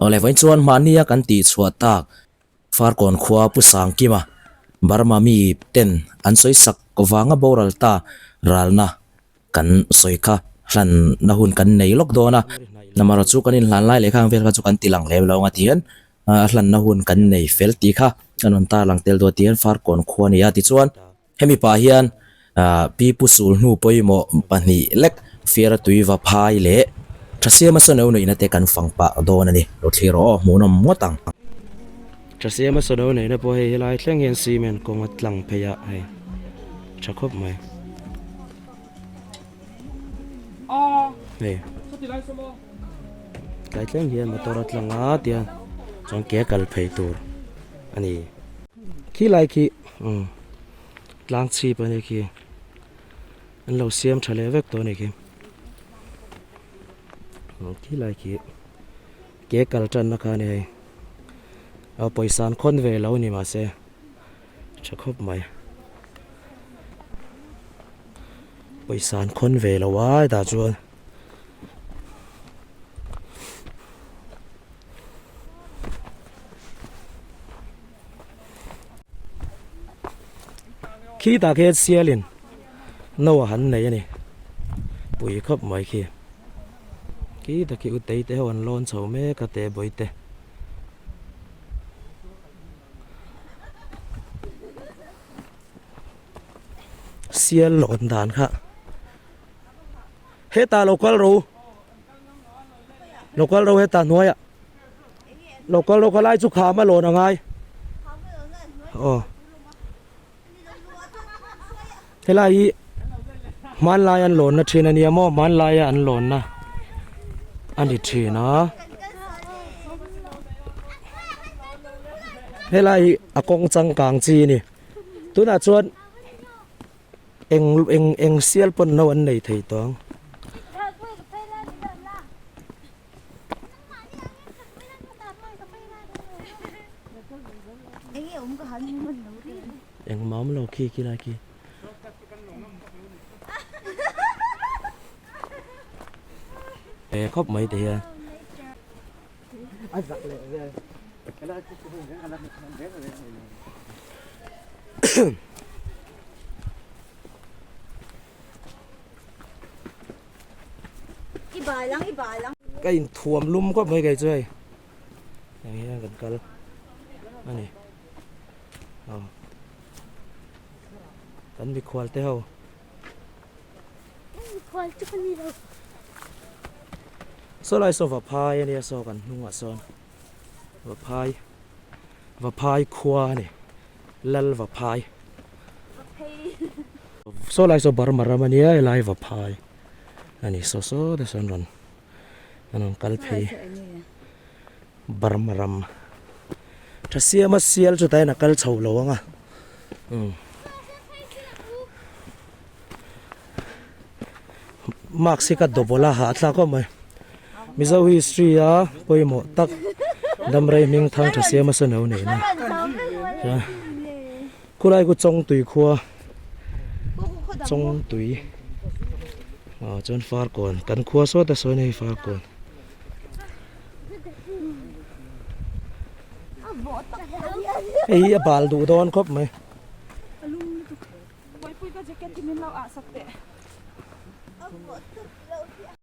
Awle vawiin chuan mahnia kan tih chhuah tak Farkawn khua Pu Sangkima Burma mi ten an sawi sak vanga boral ta ralna kan sawi kha hlanna hun kan nei lawk dawn a. Amaherawhchu chu kan inhlan lai leh khang vel kha chu kan ti lang lem lo ang a ti hian a hlanna hun kan nei fel tih kha kan rawn tarlang tel dawn ti hian Farkawn khua a ni a tichuan Hemi pah hian Pi Pu Sul hnu pawimawh pahnih lek Fiara tui va phai leh Thasiama Sano neihna te kan fang pah dawn a ni. Lo thlir rawh aw, hmuhnawm ngawt ang. Thasiama Sano neihna pawh hei helai thleng hian cement kawng a tlang phei a hei tha khawp mai. Hei tlai thleng hian motor a tlang a tiang chuan ke a kal phei tur a ni. Khilai khi umm tlang chhip a nih khi an lo siam tha leh vek tawh a nih khi khilai khi ke kal tan na kha a ni hei a pawisa an khawn ve lo a ni mahse tha khawp mai pawisa an khawn ve lo a hetah chuan. Khi tah khian sialin no a han nei a ni pui khawp mai khi khi tak hi u tei te ho an lawn chho mek a te bawi te. Sial lawn dan kha hetah lo kal ro lo kal ro hetah hnuaiah. Lo kal rawh ka lai chu kham a lawn a ngai. Aw. Helai hi hmanlai an lawnna thin a nia maw hmanlaia an lawnna a ni thin a. Helai hi a kawng changkang chi a ni. Tunah chuan eng eng eng sial pawn no an nei thei tawh ang. Engmah awm lo khi khi lai khi. Ve khawp mai te hian. Ka inthuam lum khawp mai kei chu hei heng hian kan kal a ni aw kan mikhual te ho saw lai saw vaphai a nia saw kan hnungah sawn vaphai vaphai khua a ni lal vaphai. Saw lai saw Burma ram a nia helai vaphai a ni saw saw te sawn rawn an rawn kal phei Burma ram tha siama sial chu tain a kal chho lo ang a umm mask hi ka double a hahthlak khawp mai Mizo history a pawimawh tak damrei hming thang tha siama saw no neihna chuan. Khulai khu Chawngtui khua Chawngtui ah chuan Farkawn kan khua sawt a sawi na hi Farkawn. Hei hi a bal duh dawn khawp mai.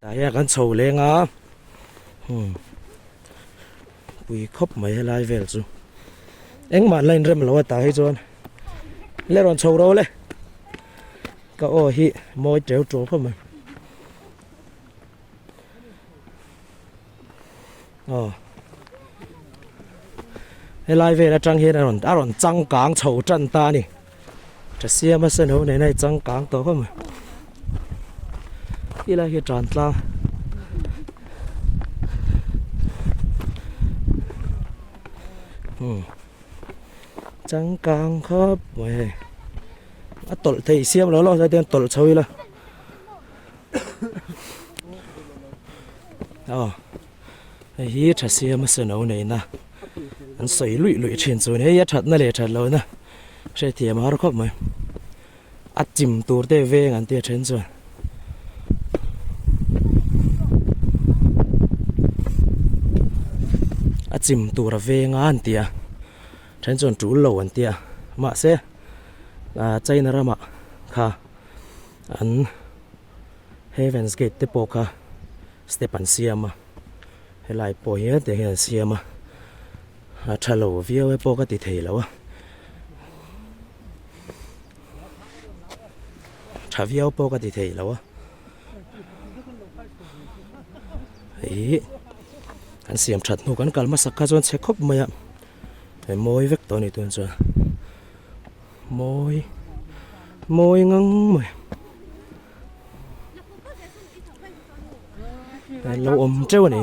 Tah hian kan chho leng a hmm. Pui khawp mai helai vel chu. Engmah an la inrem lo a tah hi chuan le rawn chho ro le. Ka aw hi mawi teu tul khawp mai. Aw. Helai vel atang hian a rawn a rawn changkang chho tan ta a ni. Tha siam a sen ho nena i changkang tawh khawp mai. Helai hi tan tlang. Hmm. Changkang khawp mai hei. A tawlh thei siam lo lo zai ten tawlh chho ila. Aw. Hei hi tha siam a sen ho neina. An sawi luih luih thin chu hei a thatna leh that lohna hriatthiam a har khawp mai. A chim tur te veng an tia then chuan. A chim tur a veng a an ti a, then chuan tul lo an ti a, mahse ah China ramah kha an Heaven's Gate te pawh kha step an siam a, helai pawh hi hetiang hian an siam a, a tha lo viau e pawh ka ti thei lo a, tha viau pawh ka ti thei lo a. Ih an siam that hnu kan kal hmasak kha chuan chhe khawp mai a he mawi vek tawh a ni tun chuan mawi mawi ngang mai an lo awm teuh a ni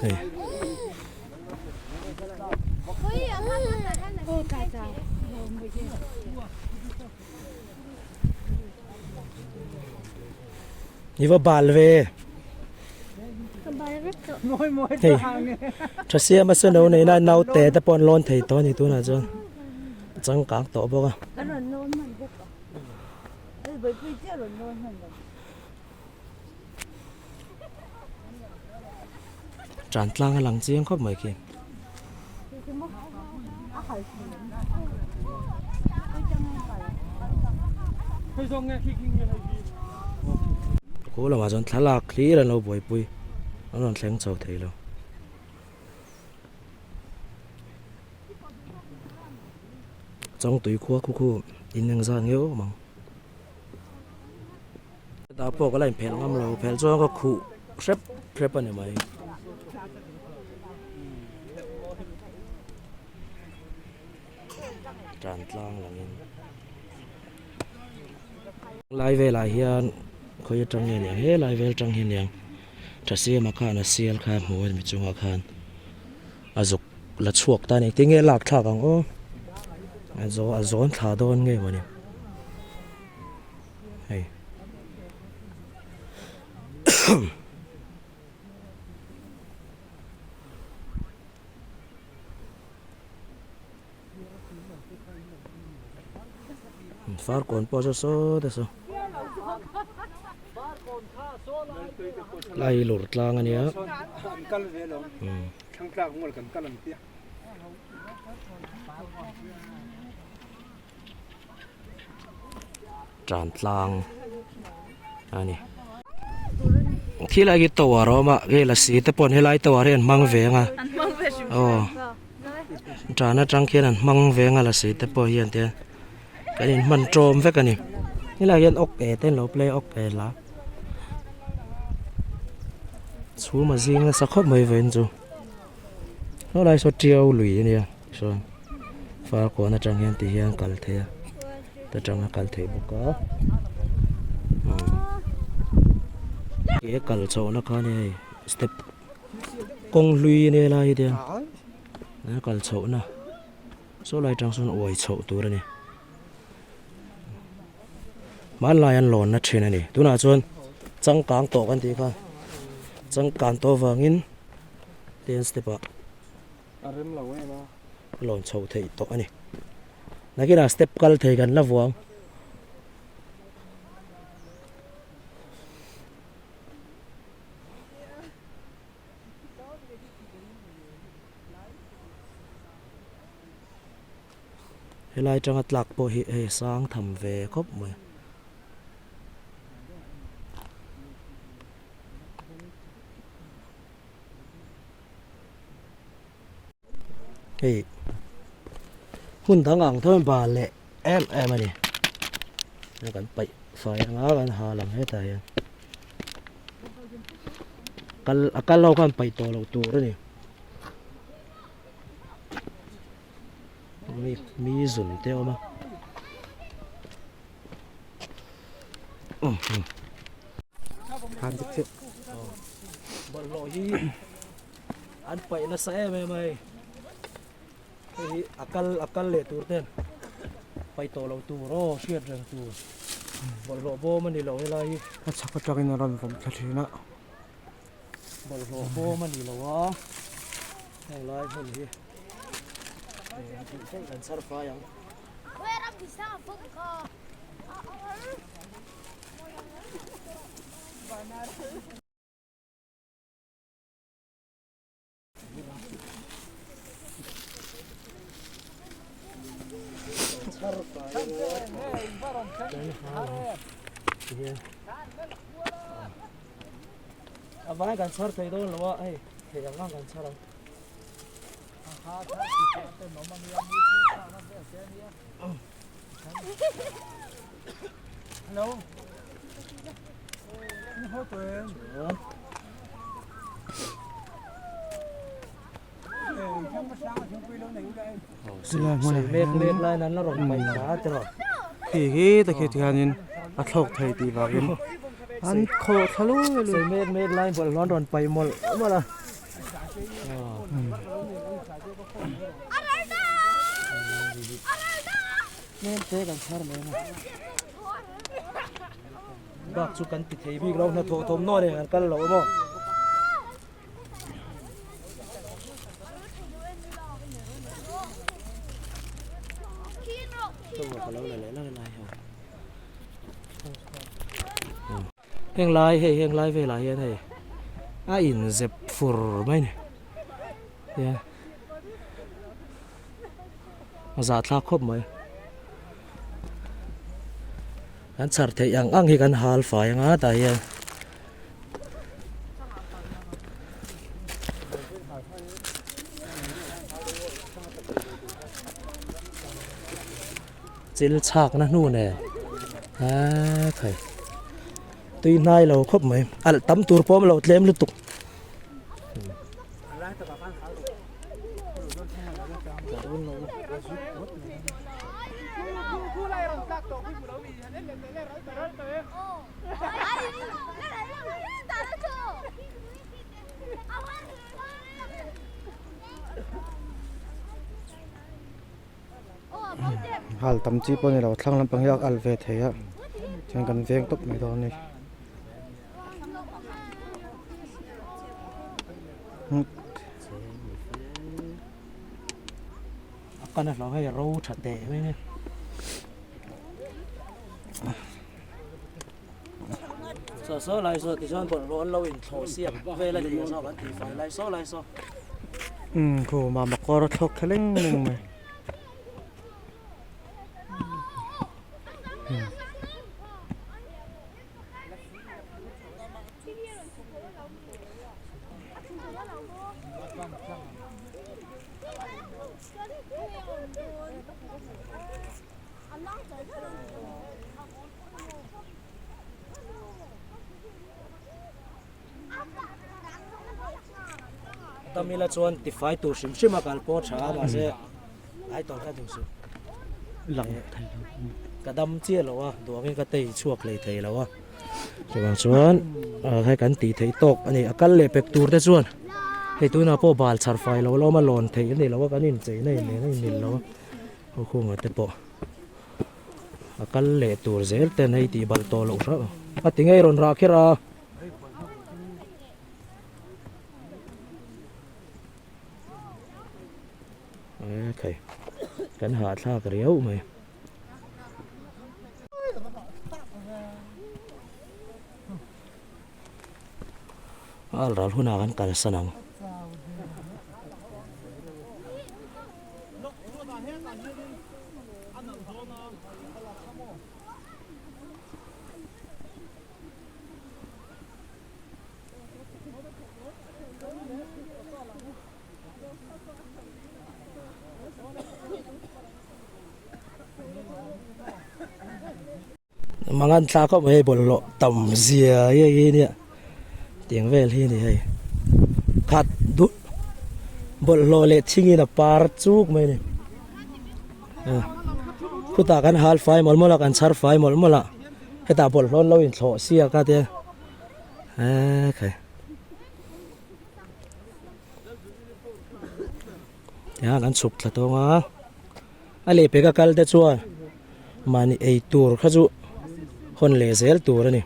hei. I va bal ve hei tha siam a seno nei na naute te pawh an lawn thei tawh a ni tunah chuan a changkang tawh bawk a. Tan tlang a lang chiang khawp mai khi. Khu lamah chuan thlalak hlir an lo buaipui an rawn thleng chho thei lo. Chawngtui khua khu khu in engzat nge awm ang. Hetah pawh ka la inphelh ngam lo, phelh chuan ka khuh hrep hrep a ni mai. Tan tlang langin lai velah hian khawi atang nge niang he lai vel atang hian niang Thasiama khan a sial kha a hmu a mi chungah khan a zuk la chhuak ta a ni tinge lak thlak ang aw a zawn thla dawn nge mawni. Hei Farkawn pawh saw saw te saw lai lur tlang a nia. Tan tlang a ni. Thil ai hi tower a awm a hei lasi te pawh helai tower hi an hmang ve ang a aw tan atang khian an hmang ve ang a lasi te pawh hian te kan in hman tawm vek a ni helai hian awk e te an lo play awk e la chhum a zing nasa khawp mai vawiin chu helai saw tiau lui a nia sawn. Farkawn atang hian ti hian kal thei a ta tanga kal theih bawk a he kal chhohna kha ania hei step kawng hlui ania helai hi te hian kal chhohna saw lai atang sawn uai chhoh tur a ni hmanlai an lawnna thin a ni tunah chuan changkang tawh kan tih kha changkang tawh avangin ten step ah. A rem lo em a. A lawn chho theih tawh a ni. Nakinah step kal thei kan la vuang. Helai atanga tlak pawh hi hei sang tham ve khawp mai. Hei hmun dang ang tho bal leh em em a ni kan paih fai anga kan ha lang hetah hian kal a kal ho khan paih tawh loh tur a ni mi mi zun te a awm a. Bawlhhlawh hi an paih nasa em em a hei hei hi a kal a kal leh tur ten paih tawh loh tur aw hriat reng tur bawlhhlawh bawm a ni lo helai hi a chhak atangin a rawn vawm thla thin a bawlhhlawh bawm a ni lo a heng lai hmun hi hei kan chhar fai ang. Kan hal ang tihian a vai kan chhar thei dawn lo a hei thei ang ang kan chhar ang. Khi hi te khi tihianin a thlawk thei tih vangin an khawh thla luai luai. Mek mek lai bawlhhlawh an rawn paih mawlh mawlh a. Tlem te kan chhar mai a bak chu kan ti thei bik lo hnathawh thawmhnaw nen kan kal lo maw. Heng lai hei heng lai velah hian hei a inzep fur mai a ni nia a zahthlak khawp mai kan chhar theih ang ang hi kan hal fai anga tah hian. Chil chhak na hnu nen eee khai tui hnai lo khawp mai alh tam tur pawh a awm lo tlem lutuk. Hal tam chi pawh a ni lo thlang lampang hi a al ve thei a chuan kan veng tawp mai dawn a ni. A kan a hlau hei a ro tha teh mai a ni. Saw saw lai saw tichuan bawlhhlawh an lo inthlawh siak vel a ni zawk an tih fai lai saw lai saw. Umm khuma makawr a thlawk thla leng leng mai. Tamila chuan tifai tur hrim hrim a kal pawh tha a mahse ai tawh kha duh suh lang thei lo ka dam chiah lo a duangin ka tei chhuak hlei thei lo a chuvang chuan hei kan tih theih tawk a ni a kal leh pek tur te chuan hei tunah pawh bal chhar fai lo lawm a lawn theih a ni lo a kan inchei na in nen a inmil lo a aw khungah te pawh. A kal leh tur zel ten hei tih balh tawh loh hreuh a ti ngei rawn rah kher a. Ekhai kan hahthlak riau mai. Al ral hunah kan kalsan ang. Mangan thla khawp mai hei bawlhhlawh tam zia hi hei hi nia tiang vel hi a ni hei khat duh bawlhhlawh leh thingin a par chuk mai a ni khutah kan hal fai mawlh mawlh a kan chhar fai mawlh mawlh a hetah bawlhhlawh an lo inthlawh siak a te ekhai. Tiang kan chhuk thla tawng a a lehpek a kal te chuan mahni ei tur kha chu hawn leh zel tur a ni.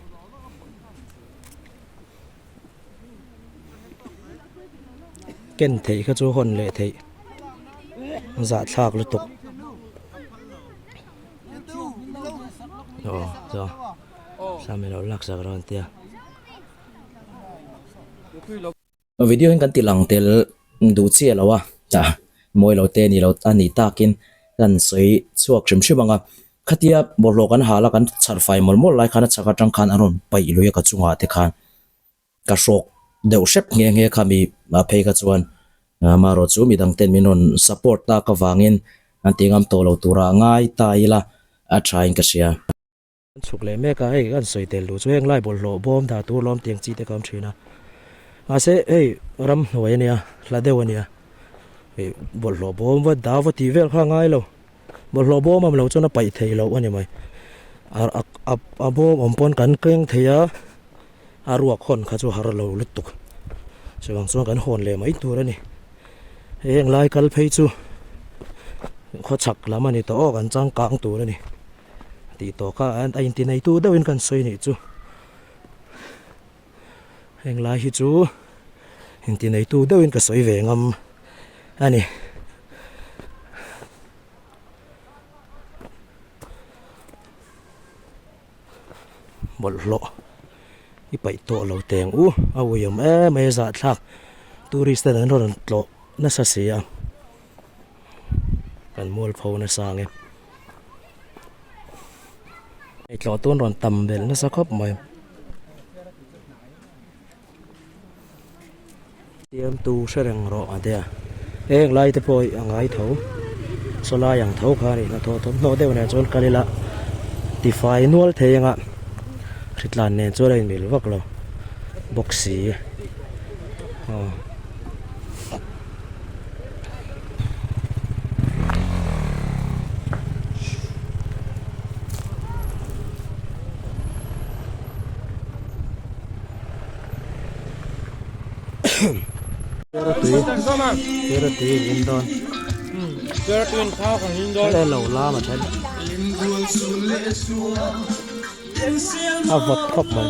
Ken theih kha chu hawn leh theih zahthlak lutuk aw chuan sawmi lo laksak rawn tia. Video in kan ti lang tel duh chiah lo a, tah mawi lo te ni lo a nih takin kan sawi chhuak hrim hrim ang a. Khatia bawlhhlawh kan hal a kan chhar fai mawlh mawlh lai khan a chhak atang khan a rawn paih lui a ka chungah te khan ka hrawk deuh hrep nghe nghe kha mi phei kha chuan amaherawh chu midang ten min rawn support tak avangin an ti ngam tawh lo tura ngai ta ila a tha in ka hria. Kan chhuk leh mek a, hei kan sawi tel duh chu heng lai bawlhhlawh bawm dah tur lawm tiang chi te ka awm thin a, mahse hei ramhnuai a nia hla deuh a nia hei bawlhhlawh bawm va dah va tih vel kha a ngai lo, bawlhhlawh bawm awm lo chuan a paih theih loh a ni mai, a bawm awm pawn kan keng thei a, a ruak hawn kha chu har lo lutuk chuvang chuan kan hawn leh mai tur a ni, heng lai kal phei chu khawchhak lam a ni tawh aw kan changkang tur a ni. Tih tawh kha a inti neitu deuhin kan sawi nih chu. Heng lai hi chu inti neitu deuhin ka sawi ve ngam a ni. Bawlhhlawh i paih tawh lo teng u a uiawm em mai a zahthlak tourist ten an rawn tlawh nasa si a. Kan mualpho nasa ang e. Hei tlawh tun rawn tam belh nasa khawp mai. Siamtu hre reng rawh a tia. Heng lai te pawh hi a ngai tho. Saw lai ang tho kha a ni. Hnathawh thawmhnaw deuh nen chuan kal ila tifai nual thei anga hritlan nen chuan a inmil vak lo bawk si. Aw. A vawt khawp mai.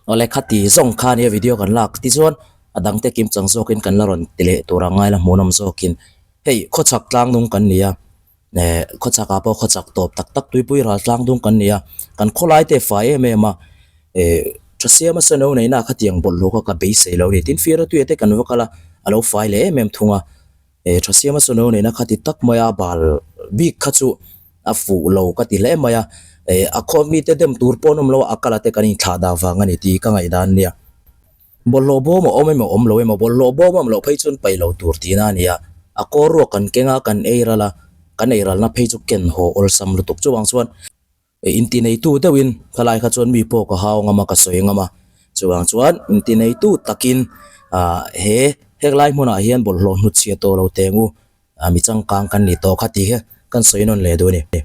Awle khati zawng kha nia video kan lak tichuan a dang te kim chang zawkin kan la rawn ti leh tur a ngaila hmuhnawm zawkin hei khawchhak tlang nung kan ni a eh khawchhak ah pawh khawchhak tawp tak tak tuipui ral tlang dung kan ni a kan khawlai te fai em em a eh tha siam a sano neihna khatiang bawlhhlawh kha ka beisei lo a ni tin fiara tuia te kan va kal a a lo fai leh em em thung a eh tha siam a sano neihna khati tak mai a bal bik kha chu a fuh lo ka ti hle mai a eh a khaw mite dem tur pawh an awm lo a a kal a te kan inthlah dah vang a ni tih ka ngaihdan a nia. Bawlhhlawh bawm a awm emaw awm lo emaw bawlhhlawh bawm a awm loh phei chuan paih lo tur tihna a ni a, a kaw ruak kan keng a, kan ei ral a, kan ei ralna phei chu ken haw awlsam lutuk chuvang chuan inti neitu deuhin khalai kha chuan mi pawh ka hau ngam a ka sawi ngam a, chuvang chuan inti neitu takin ah he heklai hmunah hian bawlhhlawh hnutchhiah tawh lo teng u, mi changkang kan ni tawh kha tih hi kan sawi nawn leh duh a ni.